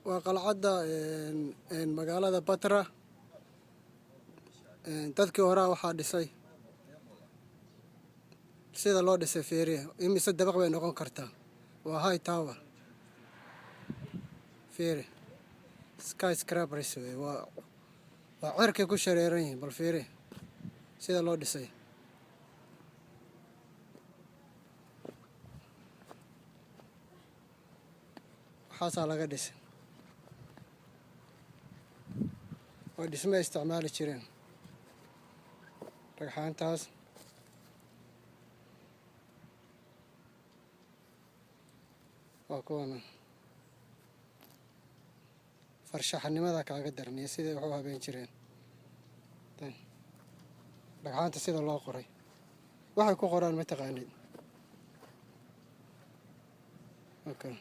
Waa qalcadda magaalada Batra. Dadkii horaa waxaa dhisay sida loo dhisay. Fiiriya, imise dabaq bay noqon kartaa? Waa high tower. Fiiri, skyscrapers wey, waa cirkay ku shareeran yihiin. Bal fiiri sida loo dhisay. Waxaasaa laga dhisay, waa dhismo ay isticmaali jireen dhagxaantaas. Waa kuwana farshaxanimada kaaga daran iyo siday wax u habeen jireen. Dhagxaanta sida loo qoray, waxay ku qoraan ma taqaanid. Okay.